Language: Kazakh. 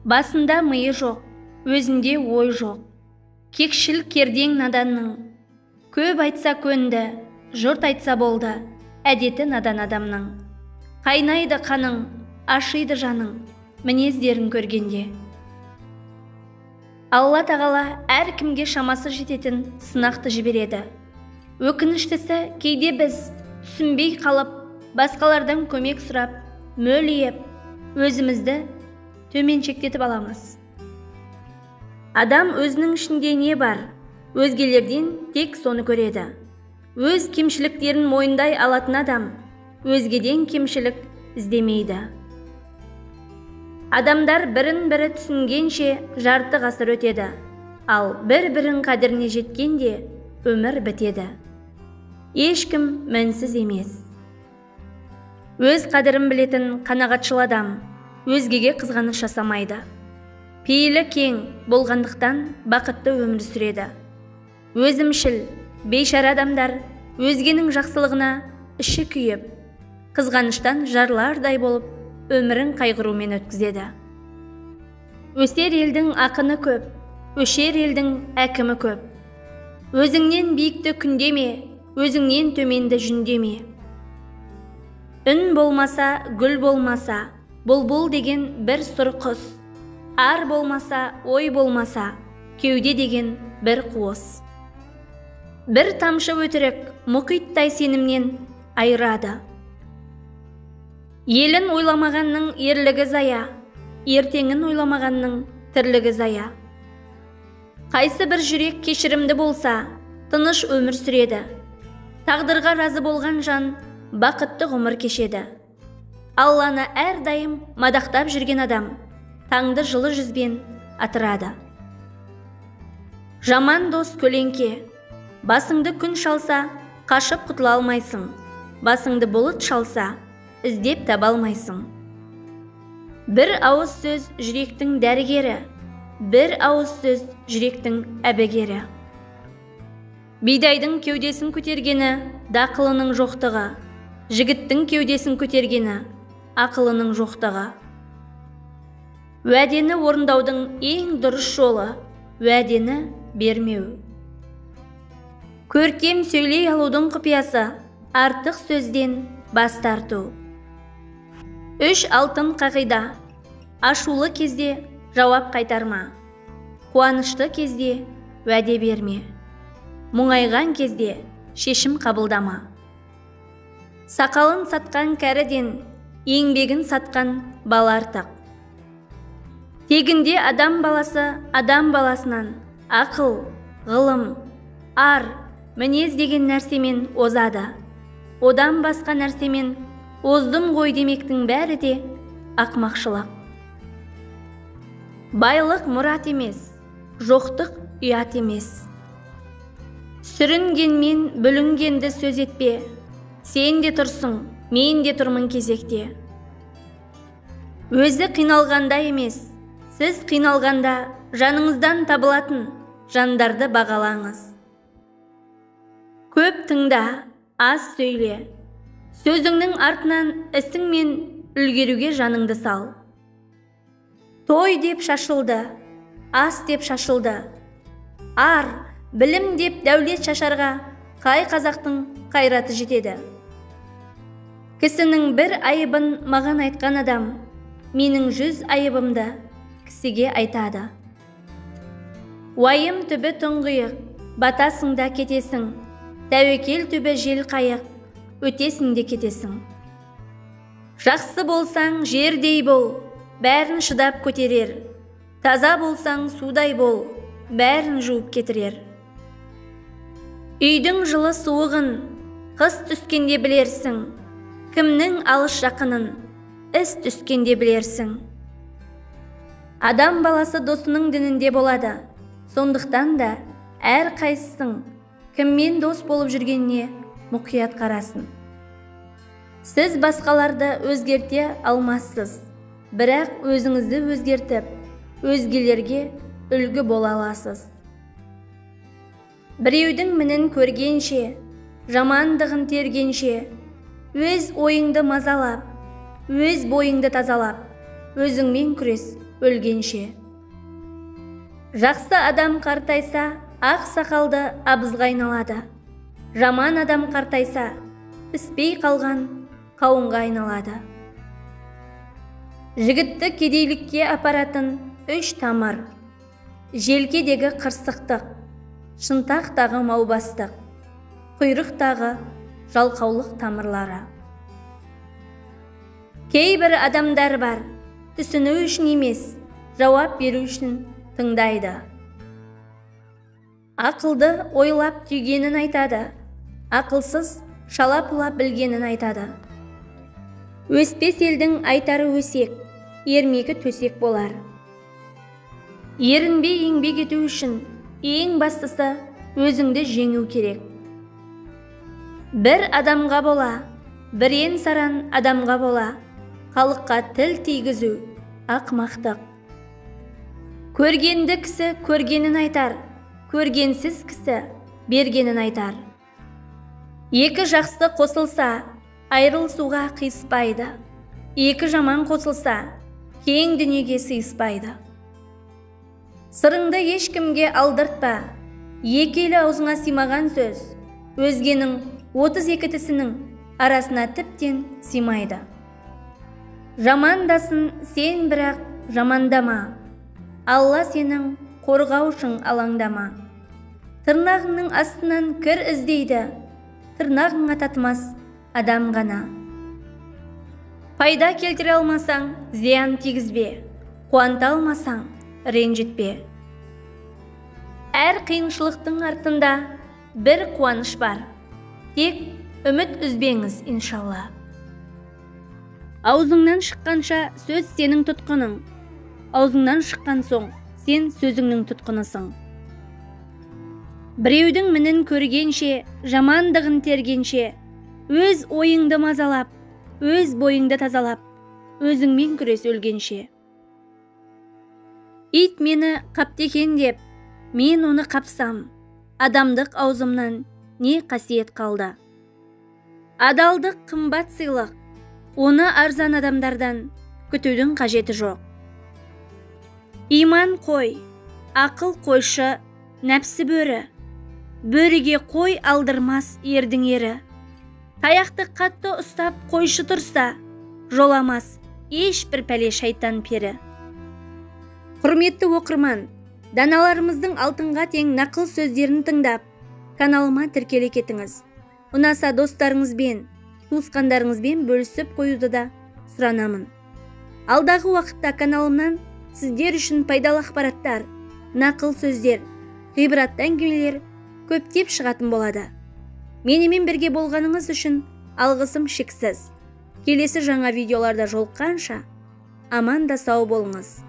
Басында миы жоқ, өзінде ой жоқ. Кекшіл кердең наданның. Көп айтса көнді, жұрт айтса болды, әдеті надан адамның. Қайнайды қаның, ашиды жаның, мінездерін көргенде. Алла тағала әркімге шамасы жететін сынақты жібереді. Өкініштісі, кейде біз түсінбей қалып, басқалардан көмек сұрап, мөлиеп, өзімізді төменшектетіп аламыз. Адам өзінің ішінде не бар, өзгелерден тек соны көреді. Өз кемшіліктерін мойындай алатын адам өзгеден кемшілік іздемейді. Адамдар бірін-бірі түсінгенше жарты ғасыр өтеді, ал бір-бірін қадіріне жеткенде өмір бітеді. Ешкім мінсіз емес. Өз қадірін білетін қанағатшыл адам өзгеге қызғаныш жасамайды. Пейілі кең болғандықтан бақытты өмір сүреді. Өзімшіл, бейшара адамдар өзгенің жақсылығына іші күйіп, қызғаныштан жарлардай болып өмірін қайғырумен өткізеді. Өсер елдің ақыны көп, өшер елдің әкімі көп. Өзіңнен биікті күндеме, өзіңнен төменді жүндеме. Үн болмаса, гүл болмаса, бұлбұл деген бір сұр құс. Ар болмаса, ой болмаса, кеуде деген бір қуыс. Бір тамшы өтірік мұқиттай сенімнен айырады. Елін ойламағанның ерлігі зая, ертеңін ойламағанның тірлігі зая. Қайсы бір жүрек кешірімді болса, тыныш өмір сүреді. Тағдырға разы болған жан бақытты ғұмыр кешеді. Алланы әрдайым мадақтап жүрген адам таңды жылы жүзбен атырады. Жаман дос көлеңке. Басыңды күн шалса, қашып құтыла алмайсың. Басыңды бұлыт шалса, іздеп таба алмайсың. Бір ауыз сөз жүректің дәрігері, бір ауыз сөз жүректің әбігері. Бидайдың кеудесін көтергені дақылының жоқтығы, жігіттің кеудесін көтергені ақылының жоқтығы. Уәдені орындаудың ең дұрыс жолы уәдені бермеу. Көркем сөйлей алудың құпиясы артық сөзден бас тарту. Үш алтын қағида. Ашулы кезде жауап қайтарма. Қуанышты кезде уәде берме. Мұңайған кезде шешім қабылдама. Сақалын сатқан кәріден, еңбегін сатқан бала артық. Тегінде адам баласы адам баласынан ақыл, ғылым, ар, мінез деген нәрсемен озады. Одан басқа нәрсемен оздым ғой демектің бәрі де ақмақшылық. Байлық мұрат емес, жоқтық ұят емес. Сүрінгенмен бүлінгенді сөз етпе. Сен де тұрсың, мен де тұрмын кезекте. Өзі қиналғанда емес, сіз қиналғанда жаныңыздан табылатын жандарды бағалаңыз. Көп тыңда, аз сөйле. Сөзіңнің артынан ісіңмен үлгеруге жаныңды сал. Той деп шашылды, ас деп шашылды. Ар, білім деп дәулет шашарға қай қазақтың қайраты жетеді. Кісінің бір айыбын маған айтқан адам, менің 100 айыбымды кісіге айтады. Уайым түбі тұңғиық, батасың да кетесің. Тәуекел түбі жел қайық, өтесің де кетесің. Жақсы болсаң жердей бол, бәрін шыдап көтерер. Таза болсаң судай бол, бәрін жуып кетірер. Үйдің жылы суығын қыс түскенде білерсің. Кімнің алыс жақынын іс түскенде білерсің. Адам баласы досының дінінде болады. Сондықтан да әр қайсысың кіммен дос болып жүргеніне мұқият қарасын. Сіз басқаларды өзгерте алмассыз, бірақ өзіңізді өзгертіп, өзгелерге үлгі бола аласыз. Біреудің мінін көргенше, жамандығын тергенше, өз ойыңды мазалап, өз бойыңды тазалап, өзіңмен күрес, өлгенше. Жақсы адам қартайса, ақ сақалды абызға айналады. Жаман адам қартайса, піспей қалған қауынға айналады. Жігітті кедейлікке апаратын үш тамыр. Желкедегі қырсықтық, шынтақтағы маубастық, құйрықтағы жалқаулық тамырлары. Кейбір адамдар бар, түсіну үшін емес, жауап беру үшін тыңдайды. Ақылды ойлап түйгенін айтады, ақылсыз шала-пұла білгенін айтады. Өспес елдің айтары өсек, ермегі төсек болар. Ерінбей еңбек ету үшін ең бастысы өзіңді жеңу керек. Бір адамға бола, бірен саран адамға бола, халыққа тіл тигізу ақмақтық. Көргенді кісі көргенін айтар, көргенсіз кісі бергенін айтар. Екі жақсы қосылса, айырылысуға қиыспайды. Екі жаман қосылса, кең дүниеге сыйыспайды. Сырыңды ешкімге алдыртпа, екі елі аузыңа сыймаған сөз, өзгенің 32 тісінің арасына тіптен сыймайды. Жамандасын сен, бірақ жамандама. Алла сенің қорғаушың, алаңдама. Тырнағыңның астынан кір іздейді, тырнағыңа татымас адам ғана. Пайда келтіре алмасаң, зиян тигізбе, қуанта алмасаң, ренжітпе. Әр қиыншылықтың артында бір қуаныш бар. Тек үміт үзбеңіз, иншалла. Аузыңнан шыққанша сөз сенің тұтқының. Аузыңнан шыққан соң сен сөзіңнің тұтқынысың. Біреудің мінін көргенше, жамандығын тергенше, өз ойыңды мазалап, өз бойыңды тазалап, өзіңмен күрес өлгенше. Ит мені қаптекен деп, мен оны қапсам, адамдық аузымнан не қасиет қалды. Адалдық қымбат сыйлық, оны арзан адамдардан күтудің қажеті жоқ. Иман қой, ақыл қойшы, нәпсі бөрі. Бөріге қой алдырмас ердің ері. Таяқты қатты ұстап қойшы тұрса, жоламас ешбір пәле шайтан пері. Құрметті оқырман, даналарымыздың алтынға тең нақыл сөздерін тыңдап, каналыма тіркеле кетіңіз. Ұнаса достарыңызбен, туысқандарыңызбен бөлісіп қоюды да сұранамын. Алдағы уақытта каналымнан сіздер үшін пайдалы ақпараттар, нақыл сөздер, ғибратты әңгімелер көптеп шығатын болады. Менімен бірге болғаныңыз үшін алғысым шексіз. Келесі жаңа видеоларда жолыққанша аман да сау болыңыз.